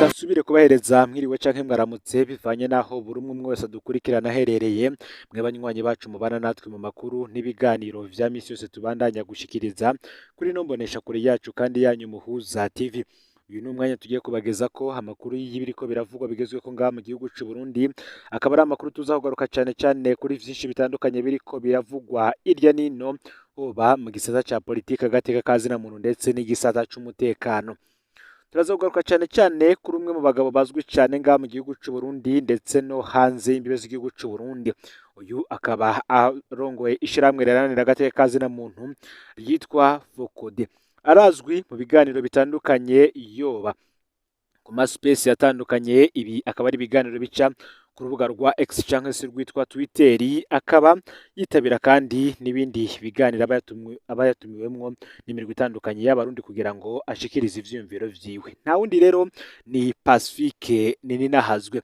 Reka nsubire kubahereza mwiriwe canke mwaramutse, bivanye naho buri umwe umwe wese adukurikirana aherereye. Mwe banywanyi bacu mubana natwe mu makuru n'ibiganiro vya misi yose tubandanya gushikiriza kuri ino mbonesha kure yacu kandi yanyu Muhuza TV. Uyu ni umwanya tugiye kubagezako amakuru y'ibiriko biravugwa bigezweho ngaha mu gihugu c'u Burundi, akaba ari amakuru tuza kugaruka cane cane kuri vyinshi bitandukanye biriko biravugwa irya nino, hoba mu gisata ca politike, agateka ka zina muntu ndetse n'igisata c'umutekano. Turaza kugaruka cane cane kuri umwe mu bagabo bazwi cane ngaha mu gihugu c'u Burundi ndetse no hanze y'imbibe z'igihugu c'u Burundi. Uyu akaba arongoye ishirahamwe riharanira agateka ka zina muntu ryitwa FOCODE. Arazwi mu biganiro bitandukanye, yoba ku ma space atandukanye, ibi akaba ari ibiganiro bica ku rubuga rwa X canke se rwitwa Twitter, akaba yitabira kandi n'ibindi biganiro aba yatumiwemwo n'imirwi itandukanye y'Abarundi kugira ngo ashikirize ivyiyumviro vyiwe. Nta wundi rero ni Pacifique Nininahazwe.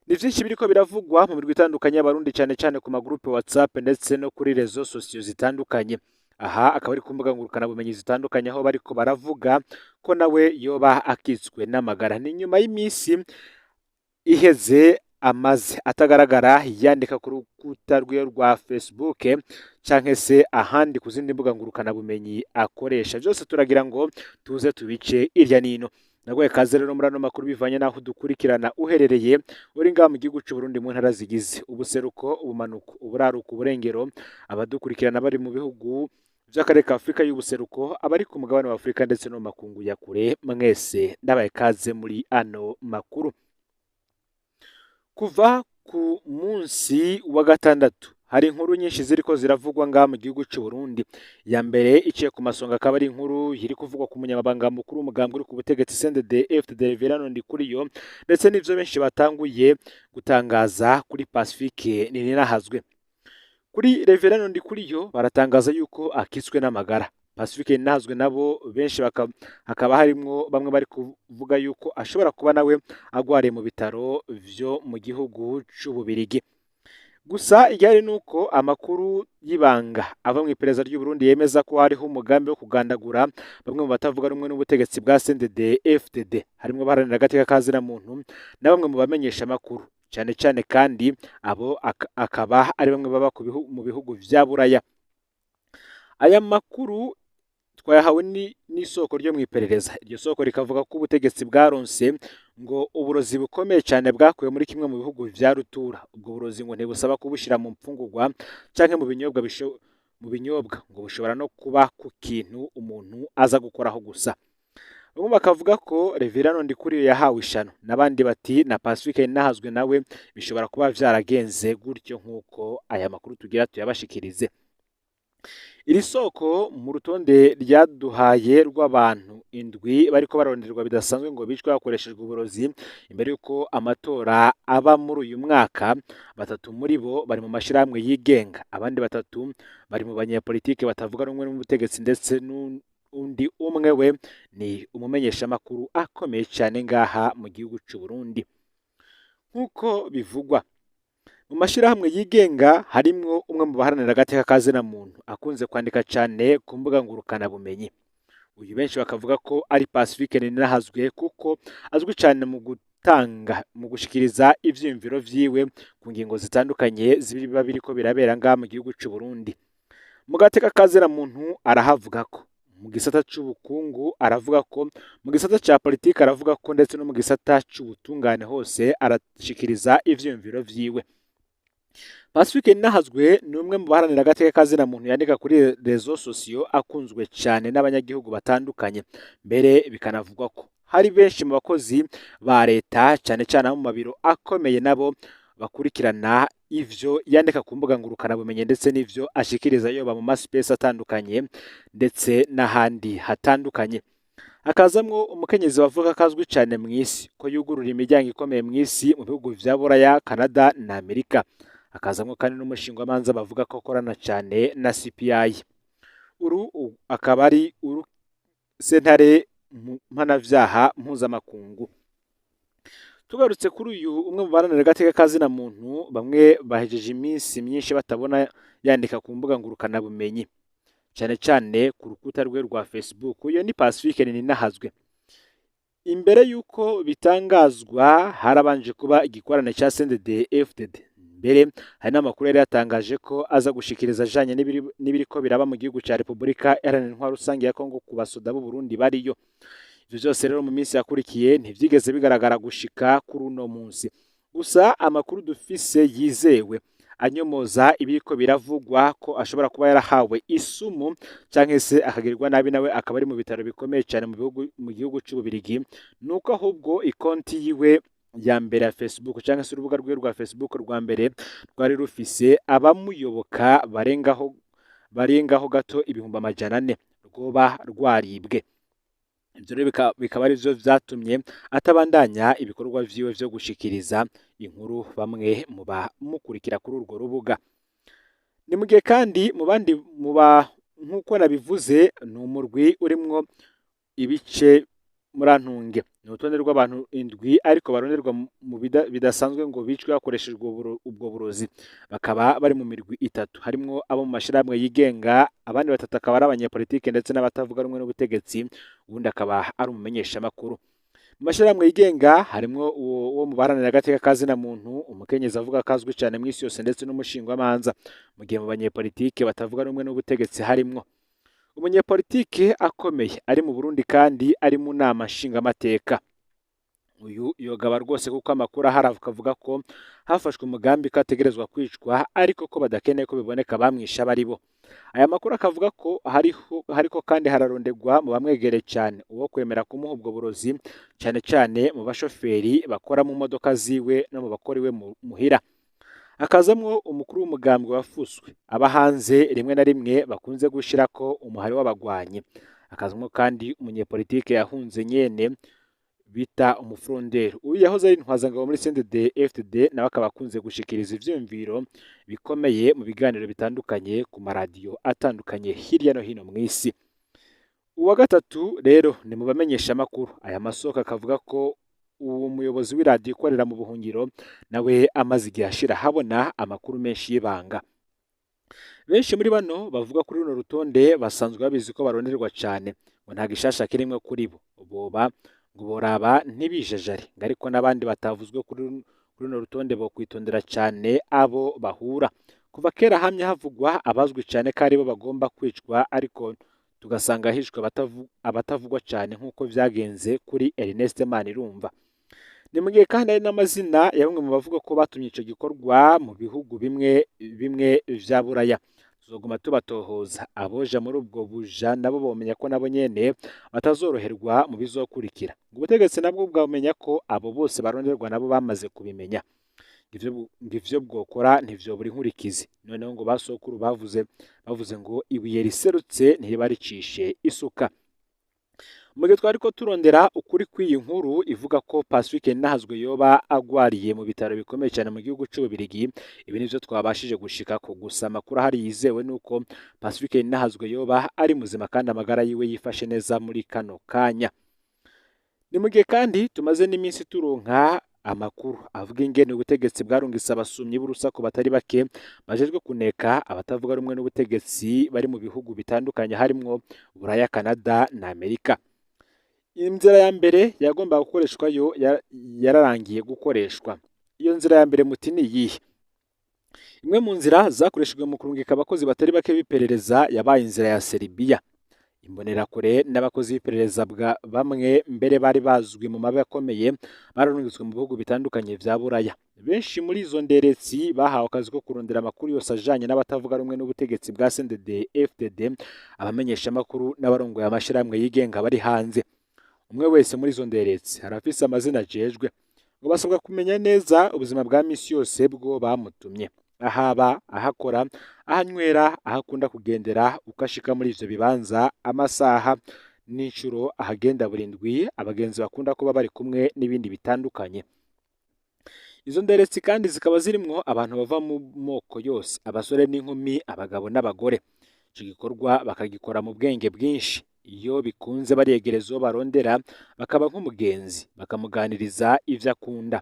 Ni vyinshi biriko biravugwa mu mirwi itandukanye y'Abarundi, cane cane ku ma groupe WhatsApp ndetse no kuri réseaux sociaux zitandukanye. Aha akaba ari ku mbuga ngurukanabumenyi zitandukanye, aho bariko baravuga ko nawe yoba akitswe n'amagara. Ni nyuma y'iminsi iheze amaze atagaragara yandika ku rukuta rwiwe rwa Facebook canke se ahandi ku zindi mbuga ngurukanabumenyi akoresha. Vyose turagira ngo tuze tubice irya nino. Naguhaye kaze rero muri ano makuru, bivanye n'aho udukurikirana uherereye, uri ngaha mu gihugu c'u Burundi mu ntara zigize ubuseruko, ubumanuko, uburaruko, uburengero, abadukurikirana bari mu bihugu vy'akarere ka Afurika y'ubuseruko, abari ku mugabane wa Afurika ndetse no mu makungu ya kure, mwese ndabaye kaze muri ano makuru. Kuva ku munsi wa gatandatu hari inkuru nyinshi ziriko ziravugwa ngaha mu gihugu c'u Burundi. Ya mbere iciye ku masonga akaba ari inkuru iri kuvugwa ku munyamabanga mukuru w'umugambwe uri ku butegetsi CNDD FDD, Reverien Ndikuriyo, ndetse n'ivyo benshi batanguye gutangaza kuri Pacifique Nininahazwe. Kuri Reverien Ndikuriyo baratangaza yuko akitswe n'amagara. Pacifique Nininahazwe nabo benshi hakaba harimwo bamwe bari kuvuga yuko ashobora kuba nawe agwariye mu bitaro vyo mu gihugu c'Ububirigi. Gusa igihari nuko amakuru y'ibanga ava mu iperereza ry'u Burundi yemeza ko hariho umugambi wo kugandagura bamwe mu batavuga rumwe n'ubutegetsi bwa CNDD FDD, harimwo abaharanira agateka ka zina muntu na bamwe mu bamenyesha amakuru, cane cane kandi abo akaba ari bamwe baba mu bihugu vya Buraya. Aya makuru twayahawe n'isoko ryo mu iperereza. Iryo soko rikavuga ko ubutegetsi bwaronse ngo uburozi bukomeye cyane bwakuwe muri kimwe mu bihugu vya rutura. Ubwo burozi ngo ntibusaba kubushira mu mfungurwa canke mu binyobwa, ngo bushobora no kuba ku kintu umuntu aza gukoraho gusa. Bamwe bakavuga ko Reverien Ndikuriyo yahawe ishano, n'abandi bati na Pacifique Nininahazwe nawe bishobora kuba vyaragenze gutyo, nk'uko aya makuru tugira tuyabashikirize. Iri soko mu rutonde ryaduhaye rw'abantu indwi bariko baronderwa bidasanzwe ngo bicwe hakoreshejwe uburozi imbere y'uko amatora aba muri uyu mwaka, batatu muri bo bari mu mashirahamwe yigenga, abandi batatu bari mu banyepolitike batavuga rumwe n'ubutegetsi, ndetse n'undi umwe we ni umumenyeshamakuru akomeye cyane ngaha mu gihugu c'u Burundi. Nk'uko bivugwa mu mashirahamwe yigenga, harimwo umwe mu baharanira agateka ka zina muntu akunze kwandika cane ku mbuga ngurukanabumenyi. Uyu benshi bakavuga ko ari Pacifique Nininahazwe, kuko azwi cane mu gutanga, mu gushikiriza ivyiyumviro vyiwe ku ngingo zitandukanye ziba biriko birabera ngaha mu gihugu c'u Burundi. Mu gateka ka zina muntu arahavuga ko, mu gisata c'ubukungu aravuga ko, mu gisata ca politike aravuga ko, ndetse no mu gisata c'ubutungane hose arashikiriza ivyiyumviro vyiwe. Pacifique Nininahazwe ni umwe mu baharanira agateka ka zina muntu yandika kuri réseaux sociaux, akunzwe cyane n'abanyagihugu batandukanye. Mbere bikanavugwa ko hari benshi mu bakozi ba leta, cyane cyane abo mu mabiro akomeye, nabo bakurikirana ivyo yandika ku mbuga ngurukanabumenyi ndetse n'ivyo ashikiriza, yoba mu ma space atandukanye ndetse n'ahandi hatandukanye. Hakazamwo umukenyezi bavuga ko azwi cyane mu isi, ko yugurura imiryango ikomeye mu isi mu bihugu vya Buraya, Canada na Amerika. Hakazamwo kandi n'umushingwamanza bavuga ko akorana cyane na CPI. Uru akaba ari uru sentare mpanavyaha mpuzamakungu. Tugarutse kuri uyu umwe mu baharanira agateka ka zina muntu, bamwe bahejeje iminsi myinshi batabona yandika ku mbuga ngurukanabumenyi, cyane cyane ku rukuta rwe rwa Facebook. Uyo ni Pacifique Nininahazwe. Imbere y'uko bitangazwa harabanje kuba igikorane ca CNDD FDD. Mbere hari n'amakuru yari yatangaje ko aza gushikiriza ajanye n'ibiriko biraba mu gihugu ca Repubulika Iharanira Intwaro Rusange ya Kongo ku basoda b'u Burundi bariyo. Ivyo vyose rero mu minsi yakurikiye ntivyigeze bigaragara gushika kuri uno munsi. Gusa amakuru dufise yizewe anyomoza ibiriko biravugwa ko ashobora kuba yarahawe isumu canke se akagirirwa nabi, nawe akaba ari mu bitaro bikomeye cyane mu gihugu c'Ububirigi, nuko ahubwo ikonti yiwe ya mbere ya Facebook, canke se urubuga rwiwe rwa Facebook rwa mbere, rwari rufise abamuyoboka barengaho gato 400,000, rwoba rwaribwe. Ivyo rero bikaba ari vyo vyatumye atabandanya ibikorwa vyiwe vyo gushikiriza inkuru bamwe mu bamukurikira kuri urwo rubuga. Ni mu gihe kandi mu bandi mu ba nk'uko nabivuze, ni umurwi urimwo ibice, murantunge, ni urutonde rw'abantu 7 ariko baronderwa mu bidasanzwe ngo bicwe hakoreshejwe ubwo burozi. Bakaba bari mu mirwi itatu, harimwo abo mu mashirahamwe yigenga, abandi batatu akaba ari abanyepolitike ndetse n'abatavuga rumwe n'ubutegetsi, uwundi akaba ari umumenyeshamakuru. Mu mashirahamwe yigenga harimwo uwo mu baharanira agateka ka zina muntu, umukenyezi avuga ko azwi cane mw'isi yose, ndetse n'umushingwamanza. Mu gihe mu banyepolitike batavuga rumwe n'ubutegetsi harimwo umunyepolitike akomeye ari mu Burundi kandi ari mu nama nshingamateka. Uyu yogaba rwose, kuko amakuru ahari akavuga ko hafashwe umugambi ko ategerezwa kwicwa, ariko ko badakeneye ko biboneka bamwishe abo ari bo. Aya makuru akavuga ko hariho hariko kandi hararondegwa mu bamwegereye cyane uwo kwemera kumuha ubwo burozi, cyane cyane mu bashoferi bakora mu modoka ziwe no mu bakora iwe muhira. Hakazamwo umukuru w'umugambwe wafuswe aba hanze, rimwe na rimwe bakunze gushirako umuhari w'abagwanyi. Hakazamwo kandi umunyepolitike yahunze nyene bita umufronderi. Uyu yahoze ari intwazangabo muri CNDD FDD, nawe akaba akunze gushikiriza ivyiyumviro bikomeye mu biganiro bitandukanye ku maradiyo atandukanye hirya no hino mw'isi. Uwa gatatu rero ni mu bamenyesha amakuru. Aya masoko akavuga ko uwo muyobozi w'iradiyo ikorera mu buhungiro nawe amaze igihe ashira habona amakuru menshi y'ibanga. Benshi muri bano bavuga kuri runo rutonde basanzwe babizi ko baronderwa cyane, ngo nta gishasha kirimwo kuri bo, boba ngo boraba ntibijajare ngo, ariko n'abandi batavuzwe kuri runo rutonde bo kwitondera cyane abo bahura. Kuva kera hamye havugwa abazwi cyane ko aribo bagomba kwicwa, ariko tugasanga hishwe abatavugwa cyane, nk'uko vyagenze kuri Ernest Manirumva. Ni mu gihe kandi hari n'amazina ya bamwe mu bavuga ko batumye ico gikorwa mu bihugu bimwe bimwe vya Buraya. Tuzoguma tubatohoza. Aboja muri ubwo buja nabo bomenya ko nabo nyene batazoroherwa mu bizokurikira. Ubutegetsi nabwo bwamenya ko abo bose baronderwa nabo bamaze kubimenya. Ngo ivyo bwokora ntivyobura inkurikizi. Noneho ngo basokuru bavuze ngo ibuye riserutse ntiriba ricishe isuka. Mu gihe twariko turondera ukuri kw'iyi nkuru ivuga ko Pacifique Nahazwe yoba agwariye mu bitaro bikomeye cyane mu gihugu c'Ububirigi, ibi nivyo twabashije gushikako. Gusa amakuru ahari yizewe nuko Pacifique Nahazwe yoba ari muzima kandi amagara yiwe yifashe neza muri kano kanya. Ni mu gihe kandi tumaze n'iminsi turonka amakuru avuga ingene ubutegetsi bwarungitse abasumyi b'urusaku batari bake bajejwe kuneka abatavuga rumwe n'ubutegetsi bari mu bihugu bitandukanye, harimwo Buraya, Canada na Amerika. Inzira ya mbere yagombaga gukoreshwa yo yararangiye gukoreshwa. Iyo nzira ya mbere muti ni iyihe? Imwe mu nzira zakoreshejwe mu kurungika abakozi batari bake b'iperereza yabaye inzira ya Serbia. Imbonerakure n'abakozi b'iperereza bamwe mbere bari bazwi mu mabi akomeye bararungitswe mu bihugu bitandukanye vya Buraya. Benshi muri izo nderetsi bahawe akazi ko kurondera amakuru yose ajanye n'abatavuga rumwe n'ubutegetsi bwa CNDD FDD, abamenyeshamakuru n'abarongoye amashirahamwe yigenga bari hanze. Umwe wese muri izo nderetsi arafise amazina ajejwe. Ngo basabwa kumenya neza ubuzima bwa misi yose bwo bamutumye, ahaba, ahakora, ahanywera, aho akunda kugendera, uko ashika muri ivyo bibanza, amasaha n'inshuro ahagenda buri ndwi, abagenzi bakunda kuba bari kumwe n'ibindi bitandukanye. Izo nderetsi kandi zikaba zirimwo abantu bava mu moko yose, abasore n'inkumi, abagabo n'abagore. Ico gikorwa bakagikora mu bwenge bwinshi. Iyo bikunze bariyegereza uwo barondera, bakaba nk'umugenzi, bakamuganiriza ivyo akunda.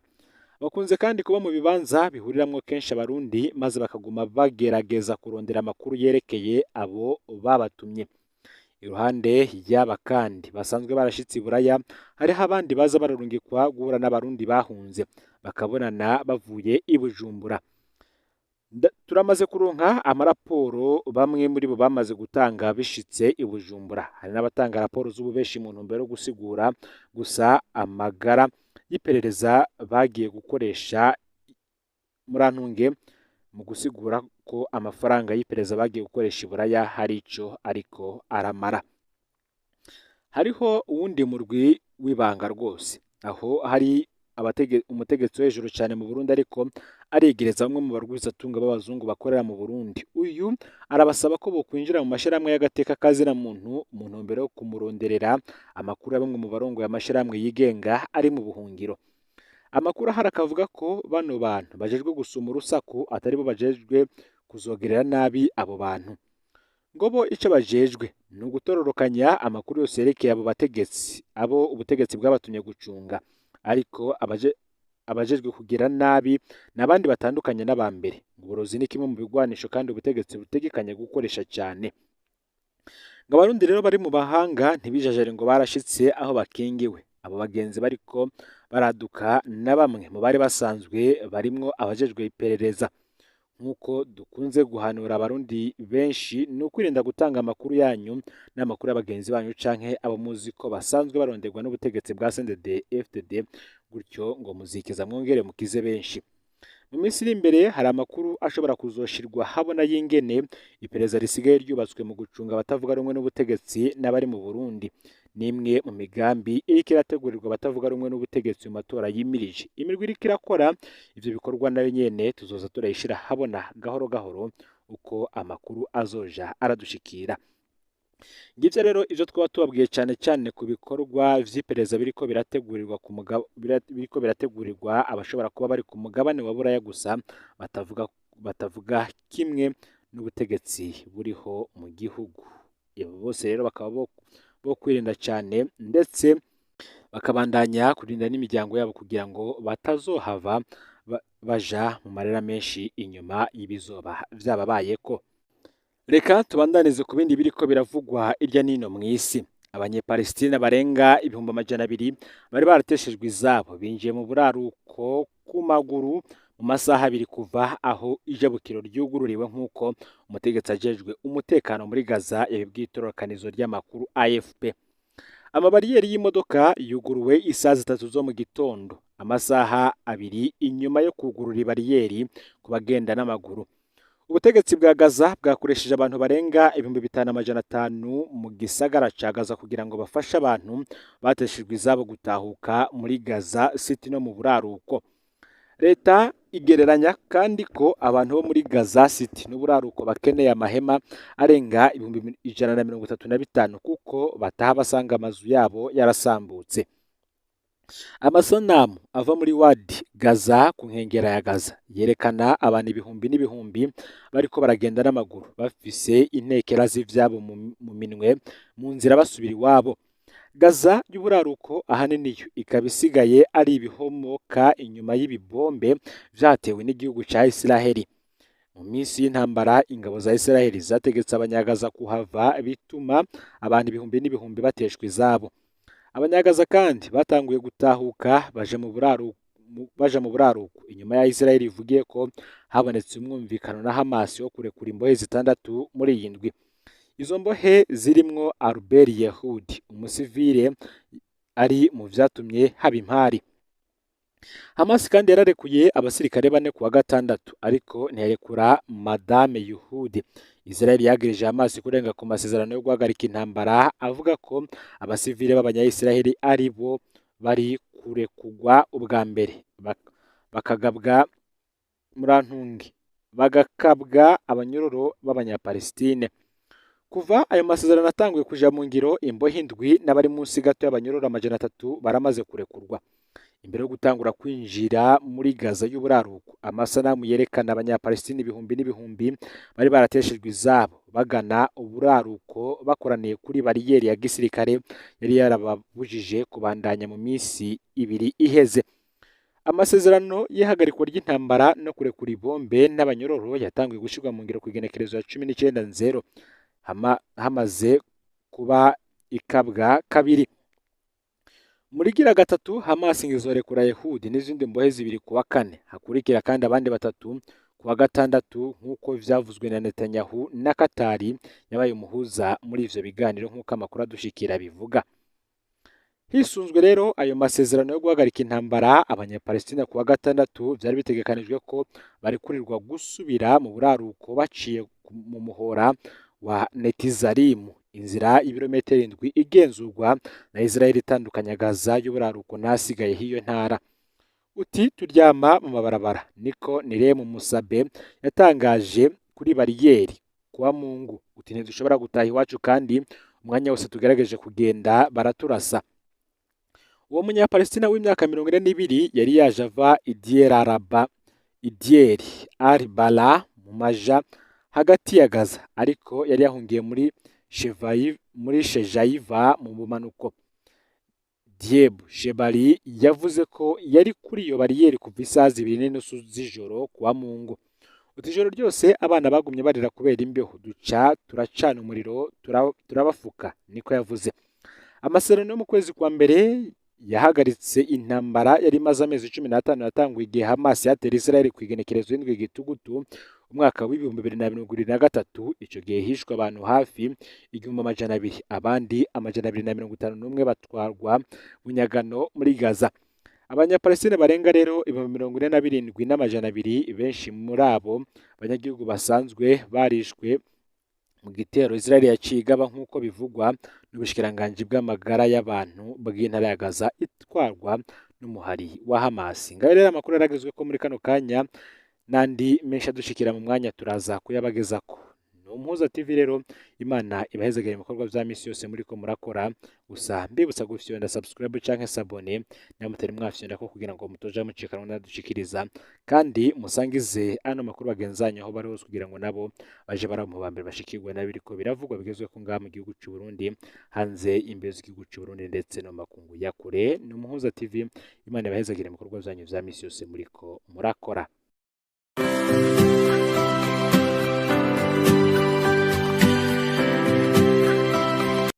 Bakunze kandi kuba mu bibanza bihuriramwo kenshi abarundi, maze bakaguma bagerageza kurondera amakuru yerekeye abo babatumye. Iruhande y'aba kandi basanzwe barashitse i Buraya, hariho abandi baza bararungikwa guhura n'abarundi bahunze bakabonana bavuye i Bujumbura. Turamaze kuronka amaraporo bamwe muri bo bamaze gutanga bishitse i Bujumbura. Hari n'abatanga raporo z'ububeshi mu ntumbero yo gusigura gusa amagara y'iperereza bagiye gukoresha, murantunge, mu gusigura ko amafaranga y'iperereza bagiye gukoresha i Buraya hari ico ariko aramara. Hariho uwundi murwi w'ibanga rwose, aho hari umutegetsi wo hejuru cyane mu Burundi ariko aregereza bamwe mu barwizatunga b'abazungu bakorera mu Burundi. Uyu arabasaba ko bokwinjira mu mashirahamwe y'agateka ka zina muntu mu ntumbero yo kumuronderera amakuru ya bamwe mu barongoye amashirahamwe yigenga ari mu buhungiro. Amakuru ahari akavuga ko bano bantu bajejwe gusuma urusaku atari bo bajejwe kuzogerera nabi abo bantu. Ngo bo ico bajejwe ni ugutororokanya amakuru yose yerekeye abo bategetsi, abo ubutegetsi bwabatumye gucunga. Ariko abajejwe kugira nabi n'abandi batandukanye n'abambere. Uburozi ni kimwe mu bigwanisho kandi ubutegetsi butegekanya gukoresha cyane. Ngo abarundi rero bari mu bahanga ntibijajare ngo barashitse aho bakingiwe. Abo bagenzi bariko baraduka na bamwe mu bari basanzwe barimwo abajejwe iperereza. Nk'uko dukunze guhanura abarundi benshi ni ukwirinda gutanga amakuru yanyu n'amakuru y'abagenzi banyu canke abo muzi ko basanzwe baronderwa n'ubutegetsi bwa CNDD FDD, gutyo ngo muzikiza mwongere mukize benshi. Mu minsi iri imbere hari amakuru ashobora kuzoshirwa habona y'ingene iperereza risigaye ryubatswe mu gucunga abatavuga rumwe n'ubutegetsi n'abari mu Burundi. Nimwe mu migambi iriko irategurirwa abatavuga rumwe n'ubutegetsi mu matora yimirije. Imirwi iriko irakora ivyo bikorwa nayo nyene tuzoza turayishira habona gahoro gahoro uko amakuru azoja aradushikira. Ngivyo rero ivyo twaba tubabwiye cane cane ku bikorwa vy'iperereza biriko birategurirwa ku biriko birategurirwa abashobora kuba bari ku mugabane wa Buraya gusa batavuga kimwe n'ubutegetsi buriho mu gihugu. Abo bose rero bakaba bo kwirinda cyane ndetse bakabandanya kurinda n'imiryango yabo kugira ngo batazohava baja mu marera menshi inyuma y'ibizoba vyababayeko. Reka tubandanize ku bindi biriko biravugwa irya nino mw'isi. Abanyepalestina barenga 200,000 bari barateshejwe izabo binjiye mu buraruko ku maguru mu masaha abiri kuva aho ijabukiro ryugururiwe, nk'uko umutegetsi ajejwe umutekano muri Gaza yabibwiye itororokanizo ry'amakuru AFP. Amabariyeri y'imodoka yuguruwe isaha 3 zo mu gitondo, amasaha 2 inyuma yo kugurura ibariyeri ku bagenda n'amaguru. Ubutegetsi bwa Gaza bwakoresheje abantu barenga 5,500 mu gisagara ca Gaza kugira ngo bafashe abantu bateshejwe izabo gutahuka muri Gaza City no mu buraruko. Leta igereranya kandi ko abantu bo muri Gaza City n'uburaruko bakeneye amahema arenga 135,000 kuko bataha basanga amazu yabo yarasambutse. Amasanamu ava muri Wadi Gaza ku nkengera ya Gaza yerekana abantu ibihumbi n'ibihumbi bariko baragenda n'amaguru bafise intekera z'ivyabo mu minwe mu nzira basubira iwabo. Gaza y'uburaruko ahanini yo ikaba isigaye ari ibihomoka inyuma y'ibibombe vyatewe n'igihugu ca Israheli. Mu minsi y'intambara ingabo za Israheli zategetse abanyagaza kuhava, bituma abantu ibihumbi n'ibihumbi bateshwa izabo. Abanyagaza kandi batanguye gutahuka baja mu buraruko inyuma ya Israheli ivugiye ko habonetse umwumvikano na Hamas wo kurekura imbohe 6 muri iyi ndwi. Izo mbohe zirimwo Albert Yehudi, umusivile ari mu vyatumye haba impari. Hamas kandi yararekuye abasirikare 4 kuwa gatandatu, ariko ntiyarekura Madame Yehudi. Israel yagirije Hamas kurenga ku masezerano yo guhagarika intambara, avuga ko abasivile b'abanya-Israel ari bo bari kurekugwa ubwa mbere, bakagabwa murantunge, bagakabwa abanyororo b'abanyapalestine. Kuva ayo masezerano atanguye kuja mu ngiro, imbohe 7 n'abari munsi gato y'abanyororo 300 baramaze kurekurwa. Imbere yo gutangura kwinjira muri Gaza y'uburaruko, amasanamu yerekana abanyapalestine ibihumbi n'ibihumbi bari barateshejwe izabo bagana uburaruko bakoraniye kuri bariyeri ya gisirikare yari yarababujije kubandanya mu minsi 2 iheze. Amasezerano y'ihagarikwa ry'intambara no kurekura ibombe n'abanyororo yatanguye gushirwa mu ngiro ku igenekerezo ya 19 nzero, hamaze kuba ikabwa kabiri. Muri gira gatatu Hamas ngo izorekura Yehudi n'izindi mbohe zibiri kuwa kane, hakurikira kandi abandi batatu kuwa gatandatu, nk'uko vyavuzwe na Netanyahu na Katari yabaye umuhuza muri ivyo biganiro, nk'uko amakuru adushikira bivuga. Hisunzwe rero ayo masezerano yo guhagarika intambara, Abanyapalestina kuwa gatandatu vyari bitegekanijwe ko barekurirwa gusubira mu buraruko baciye mu muhora wa Netizarimu, inzira y'ibirometero 7 igenzurwa na Israel itandukanya Gaza y'uburaruko n'ahasigaye h'iyo ntara. Uti turyama mu mabarabara, niko Niremu Musabe yatangaje kuri bariyeri kuwa Mungu. Uti ntidushobora gutaha iwacu kandi umwanya wose tugerageje kugenda baraturasa. Uwo munyapalestina w'imyaka 42 yari yaje ava Idier Al Bala mu maja hagati ya Gaza, ariko yari yahungiye muri Shejayiva mu bumanuko. Dieb Shebali yavuze ko yari kuri iyo bariyeri kuva isaha 2:30 z'ijoro kuwa Mungu. Uti ijoro ryose abana bagumye barira kubera imbeho, duca turacana umuriro turabafuka, niko yavuze. Amasezerano yo mu kwezi kwa mbere yahagaritse intambara yari imaze amezi 15 yatanguye igihe Hamas yatera Israel ku igenekerezo y'indwi Gitugutu umwaka w'2023. Ico gihe hishwe abantu hafi 1200, abandi 251 batwarwa bunyagano muri Gaza. Abanyapalestine barenga rero 47,200, benshi muri abo banyagihugu basanzwe, barishwe mu gitero Israel yaciye igaba, nk'uko bivugwa n'ubushikiranganji bw'amagara y'abantu bw'intara ya Gaza itwarwa n'umuhari wa Hamas. Ngayo rero amakuru yaragezwe ko muri kano kanya, n'andi menshi adushikira mu mwanya turaza kuyabagezako. Ni Umuhuza TV rero, Imana ibahezagire mu bikorwa vya misi yose muriko murakora. Gusa mbibutsa gufyonda subscribe canke s'abonner namutari mwafyonda ko kugira ngo mutoja mucikanwa nadushikiriza, kandi musangize ano makuru bagenzanyu aho bari hose kugira ngo nabo baje bara mu bambere bashikirwe n'abiriko biravugwa bigezwe ko ngaha mu gihugu c'u Burundi, hanze imbere z'igihugu c'u Burundi ndetse no makungu ya kure. Ni Umuhuza TV, Imana ibahezagire mu bikorwa vyanyu vya misi yose muriko murakora.